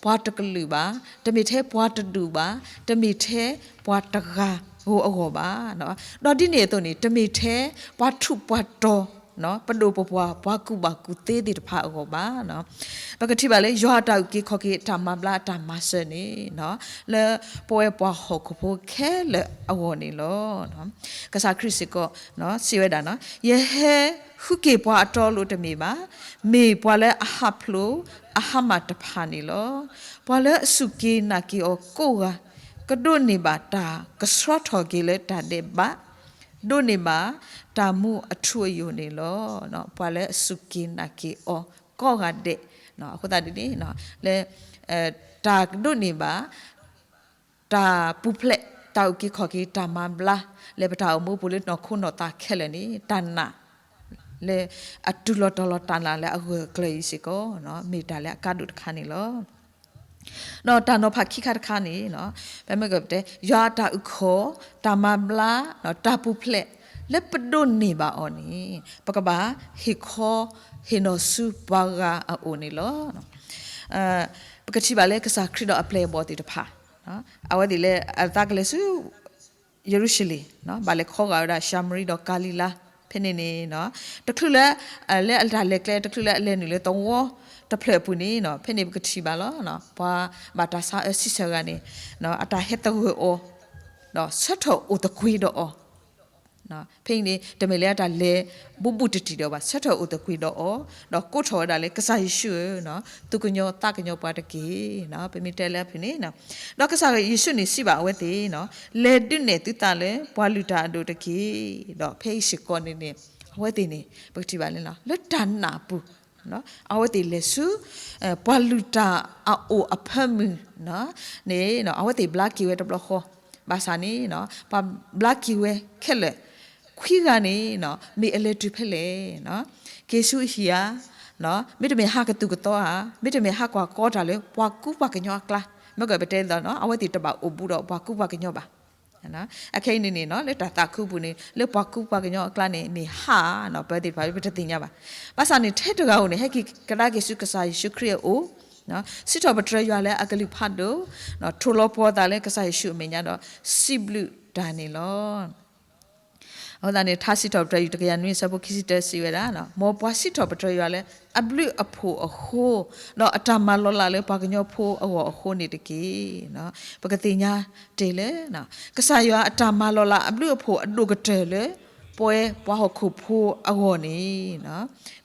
ပှၤတကလုာ်ဘၣ်, တမ့ၢ်ထဲပှၤတဒူၣ်ဘၣ်, တမ့ၢ်ထဲပှၤတဂၤဧိၤအဂီၢ်ဘၣ်, ဒီးဒ်န့ၣ်အသိးန့ၣ် တမ့ၢ်ထဲပှၤထူးပှၤတီၤ ပဒိၣ်ပပှၢ် ပှၤကူၣ်ဘၣ်ကူၣ်သ့သ့ၣ်တဖၣ်အဂီၢ်ဘၣ်. ပကထံၣ်ဘၣ်လၢ ယွၤအတၢ်အုၣ်က့ၤခီၣ်က့ၤ အတၢ်မၤဘျါ အတၢ်မၤစၢၤန့ၣ် လၢပဝဲပှၤဟီၣ်ခိၣ်ဖိခဲလၢာ်အဂီၢ်န့ၣ်လီၤ. ကစၢ်ခရံာ်စ့ၢ်ကီး စံးဝဲဒၣ်, ယဟဲဃုက့ၤပှၤအတီအလိၤတမ့ၢ်ဘၣ်, မ့ၢ်ပှၤလၢအဟးဖျိးအဟါမၢ်တဖၣ်န့ၣ်လီၤ. ပှၤလၢအစူၢ်က့ၤနာ်က့ၤအီၤကိးဂၤ ကဒိးန့ၢ်ဘၣ်တၢ်ကဆှီထီၣ်က့ၤလၢတၢ်ဒဲးဘး, ဒိးန့ၢ်ဘၣ်တၢ်မူအထူအယိာ်န့ၣ်လီၤ. ပှၤလၢအစူၢ်က့ၤနာ်က့ၤအီၤကိးဂၤဒဲး, အဃိသတးန့ၣ်န့ၣ် လၢ တၢ်ဒိးန့ၢ်ဘၣ် တၢ်ပူၤဖျဲး တၢ်အုၣ်က့ၤခီၣ်က့ၤ တၢ်မၤဘျါ လၢပတၢ်အိၣ်မူပူၤလၢနီၢ်ခိနီၢ်သးခဲလၢာ်န့ၣ် တၢ်နာ် လၢအတုၤလီၤတီၤလီၤ တၢ်နာ်လၢအဂၢၢ်အကျၢၤအံၤစ့ၢ်ကီး မ့ၢ်တၢ်လၢအကါဒိၣ်တခါန့ၣ်လီၤ. ဒီးတၢ်နီၤဖးခံခါတခါန့ၣ် ပမ့ၢ်ကတဲ ယွၤအတၢ်အုၣ်က့ၤခီၣ် တၢ်မၤဘျါ တၢ်ပူၤဖျဲး လၢပဒိးန့ၢ်ဘၣ်အီၤန့ၣ် ပကဘၣ်ဟ့ၣ်ခီဟ့ၣ်နီၤဆူပှၤဂၤအအိၣ်န့ၣ်လီၤ. ပကထံၣ်ဘၣ်လၢကစၢ်ခရံာ်ဒီးအပျဲၢ်အဘီၣ်သ့ၣ်တဖၣ် အဝဲသ့ၣ်လၢအသးကလဲၤဆူ ယရူၤၡလ့ၣ် ဘၣ်လဲၤခီဂာ်ဝဲဒၣ်ၡၤမရံဒီးကၤလံၤလါ ဖဲန့ၣ်န့ၣ် တချုးလၢ လၢအတၢ်လဲၤကျဲ တချုးလၢအလဲၤနုာ်လၢသဝီတဖျၢၣ်အပူၤန့ၣ် ဖဲန့ၣ်ပကထံၣ်ဘၣ်လီၤ. ပှၤဘၣ်တၢ်ဆါအၢဆံဆၢဂၤန့ၣ် အတၢ်ဟဲသဂၢၢ်အီၤ ဒီးဆၢထၢၣ်အိၣ်သကွ့ၤဒီးအီၤ ဖဲအံၤန့ၣ် တမ့ၢ်လၢအတၢ်လဲၤဘူးဘူးတံၢ်တံၢ်ဒီးဘၣ် ဆၢထၢၣ်အိၣ်သကွ့ၤဒီးအီၤ ဒီးကိးထီၣ်ဝဲဒၣ်လၢ ကစၢ်ယ့ၣ်ၡူးဧၢ, သူၣ်ကညီၤသးကညီၤပှၤတက့ၢ်. ပမ့ၢ်တဲလၢအဖုၣ်န့ၣ် ဒီးကစၢ်ယ့ၣ်ၡူးန့ၣ်စံးဘၣ်အဝဲသ့ၣ်, လဲၤဒုးနဲၣ်သုသးလၢပှၤလုၢ်တၢ်အဒိၣ်တက့ၢ်. ဒီးဖဲအံၤစ့ၢ်ကီးန့ၣ်န့ၣ် အဝဲသ့ၣ်န့ၣ် ပကထံၣ်ဘၣ်လၢ လၢတၢ်နာ်အပူၤ အဝဲသ့ၣ်လဲၤဆူ ပှၤလုၢ်တၢ်အအိၣ်အဖၢမုၢ်န့ၣ် အဝဲသ့ၣ်ဘျါက့ၤဝဲတဘျီဃီ, ဘၣ်ဆၣ်န့ၣ် ပှၤဘျါက့ၤဝဲခဲလၢာ် ခွံဂၤန့ၣ် မ့ၢ်အလဲၤတုၤဖဲလဲၣ်, က့ၤဆူအဟံၣ်ဧါ, မ့တမ့ၢ်ဟးကသူၣ်ကသီဧါ, မ့တမ့ၢ်ဟးကွၢ်ကီတၢ်လၢပှၤကူပှၤကညီအကျါ, မ့ၢ်ကပတဲသိး အဝဲသ့ၣ်တဘၣ်အိၣ်ဘူးဒီးပှၤကူပှၤကညီဘၣ်. အခဲအံၤန့ၣ်န့ၣ် လၢတၢ်သးခုပူၤန့ၣ် လၢပှၤကူပှၤကညီအကျါန့ၣ် မ့ၢ်ဟးဧါ ပဝဲသ့ၣ်တဖၣ်ပတသ့ၣ်ညါဘၣ်. ဘၣ်ဆၣ်န့ၣ် ထဲတဂၤဧိၤန့ၣ် ဟဲက့ၤကဒါက့ၤဆူကစၢ်ယ့ၣ်ၡူးခရံာ်အအိၣ်, စံးထီၣ်ပတြၢၤယွၤလၢအကလုၢ်ဖးဒိၣ်, ထိၣ်လီၤပှီၤသးလၢကစၢ်ယ့ၣ်ၡူးအမဲာ်ညါဒီး စံးဘျုးတၢ်န့ၣ်လီၤ. အဃိသတးန့ၣ် ထါစံးထီၣ်ပတြၢၤ ယူၢ်တကယၤနွံ အဆၢဖိခံဆံတၢစံးဝဲဒၣ်, မ်ပှၤစံးထီၣ်ပတြၢၤယွၤလၢအဘျုးအဖှိၣ်အဃိ, ဒီးအတၢ်မၤလီၤလးလၢပှၤကညီဖိအဂီၢ်အဃိန့ၣ်တက့ၢ်. ပကသ့ၣ်ညါတ့ၢ်လၢ ကစၢ်ယွၤအတၢ်မၤလီၤလးအဘျုးအဖှိၣ်အဒိၣ်ကတၢၢ်လၢ ပဝဲပှၤဟီၣ်ခိၣ်ဖိအဂီၢ်န့ၣ်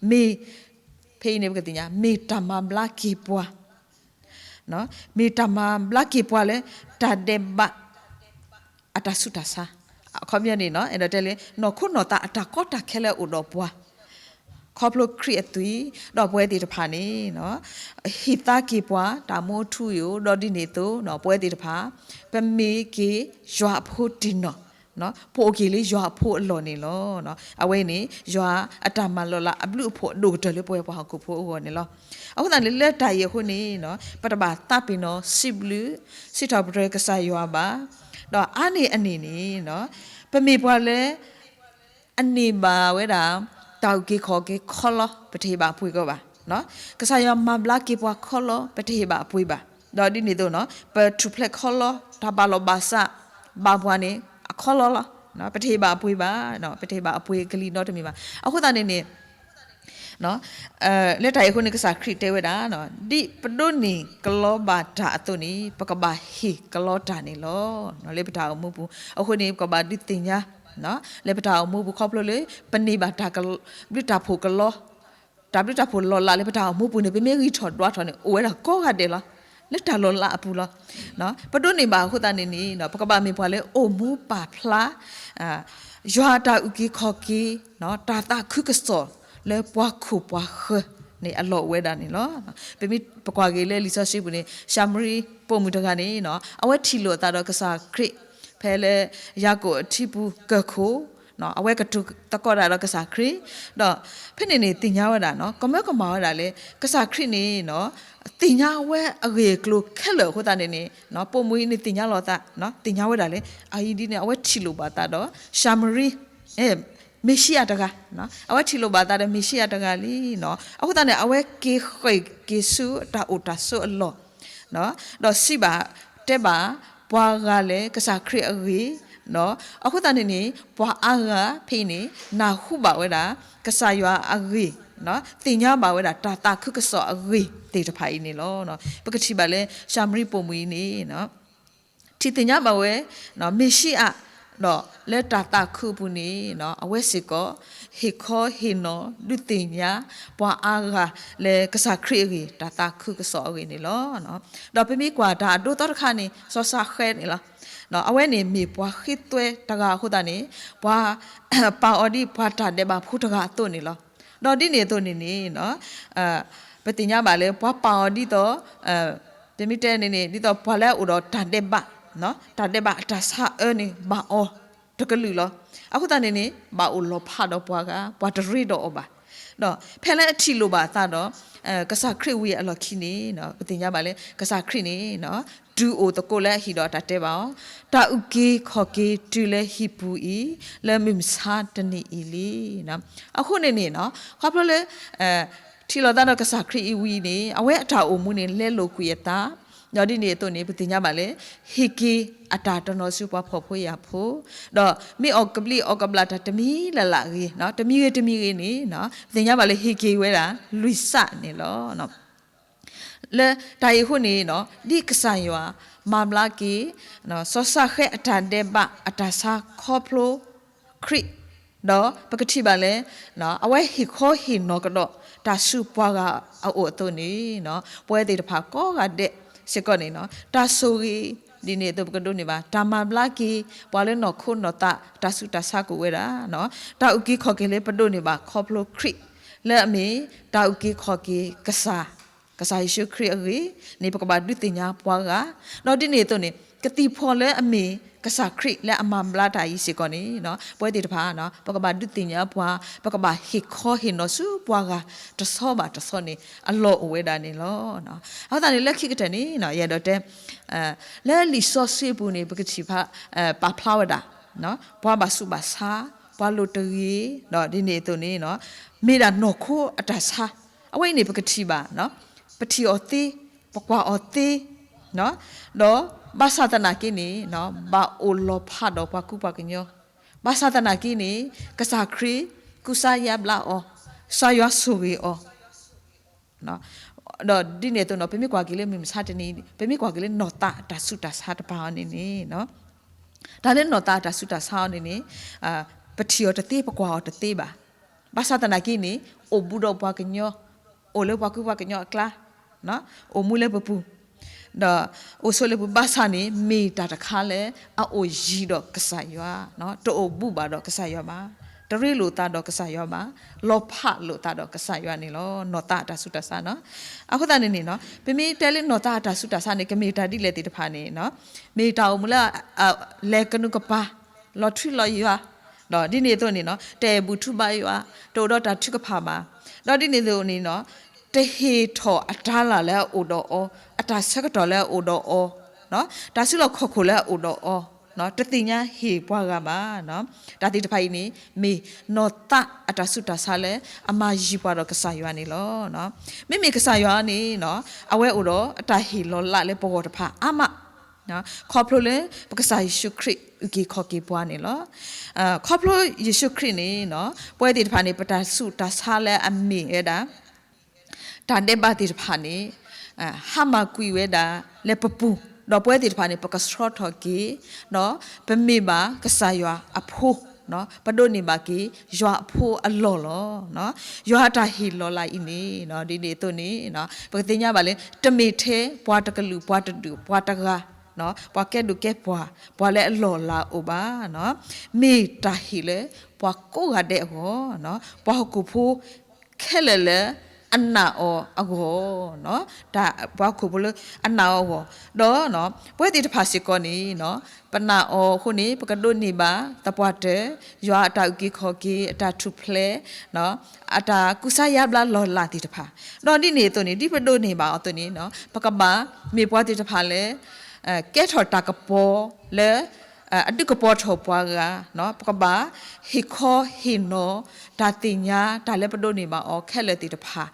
မ့ၢ် ဖဲအံၤန့ၣ်ပကသ့ၣ်ညါ မ့ၢ်တၢ်မၤဘျါက့ၤပှၤ မ့ၢ်တၢ်မၤဘျါက့ၤပှၤလၢ တၢ်ဒဲးဘး အတၢ်ဆူးတၢ်ဆါ, အခီပညီန့ၣ် အဲၣ်ဒိးတဲလၢ နီၢ်ခိနီၢ်သးအတၢ်ကီတၢ်ခဲလၢအအိၣ်ဒီးပှၤ ခီဖျိခရံာ်အသွံၣ်, ဒီးပဝဲသ့ၣ်တဖၣ်န့ၣ် ဟ့ၣ်သါက့ၤပှၤ တၢ်မူအထူအယိာ်, ဒီးဒ်န့ၣ်အသိး ပဝဲသ့ၣ်တဖၣ် ပမ့ၢ်က့ၤယွၤအဖိတံၢ်နီၢ်, ပအိၣ်က့ၤလၢယွၤအဖိအလီၢ်န့ၣ်လီၤ. အဝဲန့ၣ် ယွၤအတၢ်မၤလီၤလးအဘျုးအဖှိၣ်အဒိၣ်ကတၢၢ်လၢပဝဲပှၤဟီၣ်ခိၣ်ဖိအဂီၢ်န့ၣ်လီၤ. အဃိသတးန့ၣ် လၢတၢ်အံၤအဃိန့ၣ် ပတဘၣ်သးပ့ၤနီၣ်စံးဘျုး စံးထီၣ်ပတြၢၤကစၢ်ယွၤဘၣ်. ဒီးအါန့ၢ်အန့ၣ်န့ၣ် ပမ့ၢ်ပှၤလၢ အန့ၢ်ဘၣ်ဝဲဒၣ် တၢ်အုၣ်က့ၤခီၣ်က့ၤခီလီၤ ပတဟ့ၣ်ဘၣ်ပှ့ၤကီဘၣ်. ကစၢ်ယွၤမၤဘျါက့ၤပှၤခီလီၤ ပတဟ့ၣ်ဘၣ်အပှ့ၤဘၣ်. ဒီးဒ်န့ၣ်အသိး ပထူၣ်ဖျဲးခီလီၤ တၢ်ဘၣ်လီၢ်ဘၣ်စး ဘၣ်ပှၤန့ၣ် အခီလီၤလီၤ. ပတဟ့ၣ်ဘၣ်အပှ့ၤဘၣ်, ပတဟ့ၣ်ဘၣ်အပှ့ၤကလံၤနီတမံၤဘၣ်. အဃိသတးန့ၣ်န့ၣ် လၢတၢ်အံၤအဃိန့ၣ် ကစၢ်ခရံာ်တဲဝဲဒၣ်, ဒ်ပဒိးန့ၢ်ကလီဘၣ်တၢ်အသိးန့ၣ် ပကဘၣ်ဟ့ၣ်ကလီတၢ်န့ၣ်လီၤ. လၢပတၢ်အိၣ်မူပူၤ အဃိန့ၣ် ပကဘၣ်ဒုးသ့ၣ်ညါ လၢပတၢ်အိၣ်မူပူၤခီဖျိလၢ ပန့ၢ်ဘၣ်တၢ်ဘျုးတၢ်ဖှိၣ်ကလီ တၢ်ဘျုးတၢ်ဖှိၣ်လီၤလးလၢပတၢ်အိၣ်မူပူၤန့ၣ် ပမ့ၢ်ဂံၢ်ထီၣ်ဒွးထီၣ်န့ၣ် အိၣ်ဝဲဒၣ်ကိးဂၤဒဲးလီၤ. လၢတၢ်လီၤလးအပူၤလီၤ. ပဒိးန့ၢ်ဘၣ်အဃိသတးန့ၣ်န့ၣ် ပကဘၣ်မ့ၢ်ပှၤလၢအိၣ်မူပာ်ဖျါ ယွၤအတၢ်အုၣ်က့ၤခီၣ်က့ၤ တၢ်သးခုကစီၣ်လၢပှၤခိၣ်ပှၤဃၢၤန့ၣ် အလီၢ်အိၣ်ဝဲဒၣ်န့ၣ်လီၤ. ပမ့ၢ်ပကွၢ်က့ၤလၢလံာ်စီဆှံပူၤန့ၣ် ၡၤမရံပိာ်မုၣ်တဂၤန့ၣ် အဝဲထံၣ်လိာ်အသးဒီးကစၢ်ခရံာ် ဖဲလၢယၤကိာ်အထံပူၤကၢၢ်ခိၣ် အဝဲကတိၤသကိးတၢ်ဒီးကစၢ်ခရံာ် ဒီးဖဲန့ၣ်န့ၣ်သ့ၣ်ညါဝဲဒၣ် ကမၢကမၣ်ဝဲဒၣ်လၢ ကစၢ်ခရံာ်န့ၣ် သ့ၣ်ညါဝဲအဂ့ၢ်အကျိၤခဲလၢာ်အဃိသတးန့ၣ်န့ၣ် ပိာ်မုၣ်အံၤန့ၣ်သ့ၣ်ညါလီၤသး သ့ၣ်ညါဝဲဒၣ်လၢ အအံၤဒ်န့ၣ် အဝဲထံၣ်လိာ်ဘၣ်သးဒီး ၡၤမရံ မ့ၤၡံအၤတဂၤ အဝဲထံၣ်လိာ်ဘၣ်သးဒီးမ့ၤၡံအၤတဂၤလံ. အဃိသတးန့ၣ် အဝဲက့ၤဃ့ၢ်က့ၤဆူတၢ်အိၣ်တၢ်ဆိးအလီၢ် ဒီးစံးဘၣ်တဲဘၣ်ပှၤဂၤလၢကစၢ်ခရံာ်အဂ့ၢ် အဃိသတးန့ၣ်န့ၣ် ပှၤအါဂၤဖဲအံၤန့ၣ် နၢ်ဟူဘၣ်ဝဲဒၣ် ကစၢ်ယွၤအဂ့ၢ် သ့ၣ်ညါဘၣ်ဝဲဒၣ်တၢ်သးခုကစီၣ်အဂ့ၢ်သ့ၣ်တဖၣ်အံၤန့ၣ်လီၤ. ပကထံၣ်ဘၣ်လၢ ၡၤမရံပိာ်မုၣ်အံၤန့ၣ် ထံၣ်သ့ၣ်ညါဘၣ်ဝဲ မ့ၤၡံအၤ ဒီးလၢတၢ်သးခုအပူၤန့ၣ် အဝဲစ့ၢ်ကီး ဟ့ၣ်ခီဟ့ၣ်နီၤ ဒုးသ့ၣ်ညါ ပှၤအါဂၤလၢကစၢ်ခရံာ်အဂ့ၢ် တၢ်သးခုကစီၣ်အဂ့ၢ်န့ၣ်လီၤ. ဒီးပမ့ၢ်ကွၢ်တၢ်အဒိသီတခါန့ၣ် စီၤၡၤဃဲန့ၣ်လီၤ. အဝဲန့ၣ်မ့ၢ်ပှၤဃ့သွဲတဂၤအဃိသတးန့ၣ် ပှၤပာ်အီၤဒ်ပှၤတၢ်ဒဲးဘးဖိတဂၤအသိးန့ၣ်လီၤ. ဒီးဒ်န့ၣ်အသိးန့ၣ်န့ၣ် ပသ့ၣ်ညါဘၣ်လၢပှၤပာ်အီၤဒ်သိး ပမ့ၢ်တဲန့ၣ်န့ၣ် ဒ်သိးပှၤလၢအအိၣ်ဒီးတၢ်ဒဲးဘး, တၢ်ဒဲးဘးအတၢ်ဆါအၢန့ၣ် ဘၣ်အီၤတကလုာ်လီၤ. အဃိသတးန့ၣ်န့ၣ် ဘၣ်အိၣ်လီၤဖးဒီးပှၤဂၤ, ပှၤတရ့ဒီးအီၤဘၣ်. ဒီးဖဲလၢအထံၣ်လိာ်ဘၣ်အသးဒီး ကစၢ်ခရံာ်ဝံၤအလီၢ်ခံန့ၣ် ပသ့ၣ်ညါဘၣ်လၢ ကစၢ်ခရံာ်န့ၣ် တုၤအိၣ်သကိးလၢအဟံၣ်ဒီးတၢ်တဲဘၣ်အီၤ, တၢ်အုၣ်က့ၤခီၣ်က့ၤတုၤလၢဟံၣ်ပူၤအံၤ လၢမုၢ်မဆါတနံၤအံၤလံ. အဃိန့ၣ်န့ၣ် ခီဖျိလၢ ထံၣ်လိာ်သးဒီးကစၢ်ခရံာ်အံၤဝံၤန့ၣ် အဝဲအတၢ်အိၣ်မူန့ၣ် လဲလိာ်ကွံာ်အသး, ဒီးဒ်န့ၣ်အသိးန့ၣ် ပသ့ၣ်ညါဘၣ်လၢ ဟ့ၣ်က့ၤအတၢ်တနီၤဆူပှၤဖှီၣ်ဖိယာ်ဖိ, ဒီးမ့ၢ်အီၣ်ကဘျံးအီၣ်ကဘျၣ်တၢ်တမံၤလၢ်လၢ်ဂ့ၤ, တမံၤဂ့ၤတမံၤဂ့ၤန့ၣ် ပသ့ၣ်ညါဘၣ်လၢဟ့ၣ်က့ၤဝဲဒၣ် လွံၢ်စးန့ၣ်လီၤ. လၢတၢ်အံၤအဃိန့ၣ် ဒ်ကစၢ်ယွၤမၤဘျါက့ၤ စီၤၡဃဲအတၢ်ဒဲးဘးအတၢ်ဆါခီဖျိခရံာ်, ဒီးပကထံၣ်ဘၣ်လၢ အဝဲဟ့ၣ်ခီဟ့ၣ်နီၤကဒီးတၢ်ဆူပှၤဂၤအအိၣ်အသိးန့ၣ် ပဝဲသ့ၣ်တဖၣ်ကိးဂၤဒဲးစ့ၢ်ကီးန့ၣ် တၢ်ဆိၣ်ဂ့ၤ ဒ်န့ၣ်အသိးပကဒိးန့ၢ်ဘၣ် တၢ်မၤဘျါက့ၤ ပှၤလၢနီၢ်ခိနီၢ်သးတၢ်ဆူးတၢ်ဆါကအိၣ်ဝဲဒၣ်, တၢ်အုၣ်က့ၤခီၣ်က့ၤလၢပဒိးန့ၢ်ဘၣ်ခီဖျိခရံာ် လၢအမ့ၢ်တၢ်အုၣ်က့ၤခီၣ်က့ၤကစၢ်, ကစၢ်ယ့ၣ်ၡူးခရံာ်အဂ့ၢ်န့ၣ် ပကဘၣ်ဒုးသ့ၣ်ညါပှၤဂၤ, ဒီးဒ်န့ၣ်အသိးန့ၣ် ကသံၣ်ဖီၣ်လၢအမ့ၢ်ကစၢ်ခရံာ်လၢအမၤဘျါတၢ်အံၤစ့ၢ်ကီးန့ၣ် ပဝဲသ့ၣ်တဖၣ် ပကဘၣ်ဒုးသ့ၣ်ညါပှၤ, ပကဘၣ်ဟ့ၣ်ခီဟ့ၣ်နီၤဆူပှၤဂၤတဆီဘၣ်တဆီန့ၣ် အလီၢ်အိၣ်ဝဲဒၣ်န့ၣ်လီၤ. အဃိသတးန့ၣ် လၢခံကတၢၢ်န့ၣ် ယအဲၣ်ဒိးတဲ လၢလံာ်စီဆှံပူၤန့ၣ် ပကထံၣ် ပာ်ဖျါဝဲဒၣ် ပှၤဘၣ်ဆူးဘၣ်ဆါ, ပှၤလိၤတဂ့ၤ, ဒီးဒ်န့ၣ်အသိးန့ၣ် မ့ၢ်ဒၣ်နီၢ်ခိအတၢ်ဆါ, အဝဲအံၤန့ၣ် ပကထံၣ်ဘၣ်, ပထံၣ်အီၤသ့, ပကွၢ်အီၤသ့, ဒီးဘၣ်ဆၣ်သနာ်က့န့ၣ် ဘၣ်အိၣ်လီၤဖးဒီးပှၤကူပှၤကညီ, ဘၣ်ဆၣ်သနာ်က့န့ၣ် ကစၢ်ခရံာ်ကူစါယါဘျါအီၤ, ကစၢ်ယွၤဆိၣ်ဂ့ၤအီၤ ဒီးဒ်န့ၣ်အသိးန့ၣ် ပမ့ၢ်ကွၢ်က့ၤလၢမုၢ်မဆါတနံၤ, ပမ့ၢ်ကွၢ်က့ၤလၢနီၢ်သးအတၢ်ဆူးတၢ်ဆါတပၤအီၤန့ၣ်န့ၣ်, တၢ်လၢနီၢ်သးအတၢ်ဆူးတၢ်ဆါအီၤန့ၣ်န့ၣ် ပထံၣ်အီၤတသ့ ပကွၢ်အီၤတသ့ဘၣ်. ဘၣ်ဆၣ်သနာ်က့န့ၣ် အိၣ်ဘူးဒီးပှၤကညီ, အိၣ်လၢပှၤကူပှၤကညီအကျါ, အိၣ်မူလၢပပူၤ, ဒီးအိၣ်ဆိးလၢပူၤ ဘၣ်ဆၣ်န့ၣ် မ့ၢ်တၢ်တခါလၢ အအိၣ်ယံၤဒီးကစၢ်ယွၤ, တအိၣ်ဘူးဘၣ်ဒီးကစၢ်ယွၤဘၣ်, တရ့လိာ်သးဒီးကစၢ်ယွၤဘၣ်, လီၤဖးလိာ်သးဒီးကစၢ်ယွၤန့ၣ်လီၤ. နီၢ်သးအတၢ်ဆူးတၢ်ဆါန့ၣ်, အဃိသတးန့ၣ်န့ၣ် ပမ့ၢ်တဲလၢနီၢ်သးအတၢ်ဆူးတၢ်ဆါန့ၣ် ကမ့ၢ်တၢ်ဒ်လဲၣ်သ့ၣ်တဖၣ်န့ၣ် မ့ၢ်တၢ်အိၣ်မူလၢ လဲၤကနူးကပၤ, လီၤထွံလီၤယွၤ, ဒီးဒ်န့ၣ်အသိးန့ၣ် တအဲၣ်ဘူၣ်ထူဘါယွၤ, တအိၣ်ဒီးတၢ်ထုကဖၣ်ဘၣ်, ဒီးဒ်န့ၣ်အသိးန့ၣ် တဟ့ၣ်ထီၣ်အတၢ်လၢ်လၢအအိၣ်ဒီးအီၤ, အတၢ်ဆၢကတီၢ်လၢအအိၣ်ဒီးအီၤ, တၢ်စုလီၢ်ခီၣ်ခိၣ်လၢအအိၣ်ဒီးအီၤ, တသ့ၣ်ညါဟ့ၣ်ပှၤဂၤဘၣ်. တၢ်သ့ၣ်တဖၣ်အံၤန့ၣ် မ့ၢ်နီၢ်သးအတၢ်ဆူးတၢ်ဆါလၢအမၤယံၤပှၤဒီးကစၢ်ယွၤန့ၣ်လီၤ. မ့မ့ၢ်ကစၢ်ယွၤန့ၣ် အဝဲအိၣ်ဒီးအတၢ်ဟ့ၣ်လီၤလးလၢပဂီၢ်တဖၣ်အါမး, ခီဖျိလၢပကစၢ်ယ့ၣ်ၡူးခရံာ်အုၣ်က့ၤခီၣ်က့ၤပှၤန့ၣ်လီၤ. ခီဖျိယ့ၣ်ၡူးခရံာ်န့ၣ် ပဝဲသ့ၣ်တဖၣ်န့ၣ် ပတၢ်ဆူးတၢ်ဆါလၢအမ့ၢ်ဝဲဒၣ် တၢ်ဒဲးဘးသ့ၣ်တဖၣ်န့ၣ် ဟါမၢ်ကွံာ်ဝဲဒၣ်လၢပပူၤ, ဒီးပဝဲသ့ၣ်တဖၣ်န့ၣ် ပကဆှီထီၣ်က့ၤ, ဒီးပမ့ၢ်ဘၣ်ကစၢ်ယွၤအဖိ, ပဒိးန့ၢ်ဘၣ်က့ၤ ယွၤအဖိအလီၢ်လီၤ. ယွၤအတၢ်ဟ့ၣ်လီၤလးအံၤန့ၣ် ဒ်န့ၣ်အသိးန့ၣ် ပကသ့ၣ်ညါဘၣ်လၢ တမ့ၢ်ထဲပှၤတကလုာ် ပှၤတဒူၣ် ပှၤတဂၤ, ပှၤကဲဒိၣ်ကဲပှၢ် ပှၤလၢအလီၢ်လၤအိၣ်ဘၣ်, မ့ၢ်တၢ်ဟ့ၣ်လၢပှၤကိးဂၤဒဲးအဂီၢ်, ပှၤဟီၣ်ခိၣ်ဖိ ခဲလၢာ်လၢအနာ်အီၤအဂီၢ်, တၢ်ပှၤဟီၣ်ခိၣ်ဖိလၢအနာ်အီၤအဂီၢ်, ဒီးပဝဲသ့ၣ်တဖၣ်စ့ၢ်ကီးန့ၣ် ပနာ်အီၤအဃိန့ၣ် ပကဒိးန့ၢ်ဘၣ်သပှၢ်တၢၢ် ယွၤအတၢ်အုၣ်က့ၤခီၣ်က့ၤ အတၢ်ထူၣ်ဖျဲး အတၢ်ကူစါယါဘျါလီၤလးသ့ၣ်တဖၣ်, ဒီးဒ်န့ၣ်အသိးန့ၣ် ဒ်ပဒိးန့ၢ်ဘၣ်အီၤအသိးန့ၣ် ပကဘၣ်မ့ၢ်ပှၤသ့ၣ်တဖၣ်လၢ ကဲထီၣ်တၢ်ကပီၤလၢ အဒုးကပီၤထီၣ်ပှၤဂၤ, ပကဘၣ်ဟ့ၣ်ခီဟ့ၣ်နီၤ တၢ်သ့ၣ်ညါ တၢ်လၢပဒိးန့ၢ်ဘၣ်အီၤခဲလၢာ်သ့ၣ်တဖၣ်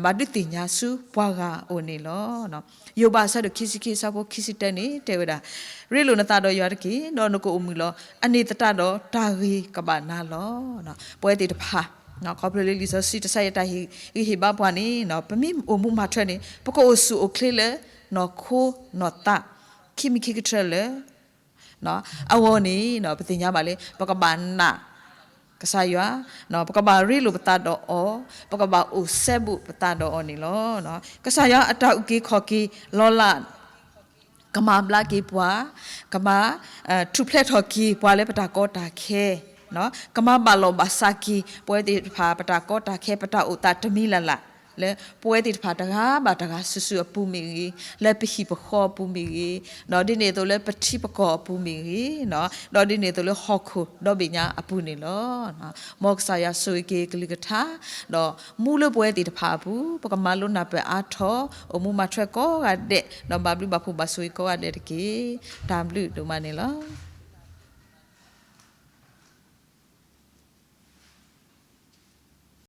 ဘၣ်ဒုးသ့ၣ်ညါဆူပှၤဂၤအအိၣ်န့ၣ်လီၤ. ယိၤဘးအဆၢဒိၣ်ခံဆံခံ အဆၢဖိခံဆံတၢန့ၣ် တဲဝဲဒၣ်, ရ့လိာ်နသးဒီးယွၤတက့ၢ်, ဒီးနကအိၣ်မုာ်လီၤ. အန့ၣ်သတးဒီးတၢ်ဂ့ၤကဘၣ်နၤလီၤ. ပဝဲသ့ၣ်တဖၣ် ခီဖျိလၢလံာ်စီဆှံတဆါအံၤ တၢ်ဟ့ၣ်ဂံၢ်ဟ့ၣ်ဘါပှၤန့ၣ် ပမ့ၢ်အိၣ်မူမၤထွဲန့ၣ် ပကအိၣ်ဆူၣ်အိၣ်ချ့လၢနီၢ်ခိနီၢ်သး ခံမံၤခံကထၢလၢ အဂီၢ်န့ၣ် ပသ့ၣ်ညါဘၣ်လၢ ပကဘၣ်နာ်ကစၢ်ယွၤ, ပကဘၣ်ရ့လိာ်ပသးဒီးအီၤ, ပကဘၣ်အိၣ်စဲဘူးပသးဒီးအီၤန့ၣ်လီၤ. ကစၢ်ယွၤအတၢ်အုၣ်က့ၤခီၣ်က့ၤလီၤလး ကမၤဘျါက့ၤပှၤ, ကမၤ ထူၣ်ဖျဲးထီၣ်က့ၤပှၤလၢပတၢ်ကီတၢ်ခဲ, ကမၤဘၣ်လီၢ်ဘၣ်စးက့ၤ ပဝဲသ့ၣ်တဖၣ် ပတၢ်ကီတၢ်ခဲ ပတၢ်အိၣ်သးတမံၤလၢ်လၢ် လၢပဝဲသ့ၣ်တဖၣ်တဂၤဘၣ်တဂၤစုာ်စုာ်အပူၤမ့ၢ်ဂ့ၤ, လၢပဟံၣ်ပဃီအပူၤမ့ၢ်ဂ့ၤ, ဒ်န့ၣ်အသိးလၢပထံပကီၢ်အပူၤမ့ၢ်ဂ့ၤ, ဒီးဒ်န့ၣ်အသိးလၢဟီၣ်ခိၣ်ဒီဘ့ၣ်ညါအပူၤန့ၣ်လီၤ. မ်ကစၢ်ယွၤဆိၣ်ဂ့ၤက့ၤကလုၢ်ကထါ, ဒီးမူလၢပဝဲသ့ၣ်တဖၣ်အပူၤ ပကမၤလိနၢ်ပၢၢ်အါထီၣ် အိၣ်မူမၤထွဲကိးဂၤဒဲး, ဒီးဘၣ်ဘျုးဘၣ်ဖှိၣ်ဘၣ်ဆိၣ်ဂ့ၤကိးဂၤဒဲးတက့ၢ်. တၢ်ဘျုးဒိၣ်မးန့ၣ်လီၤ.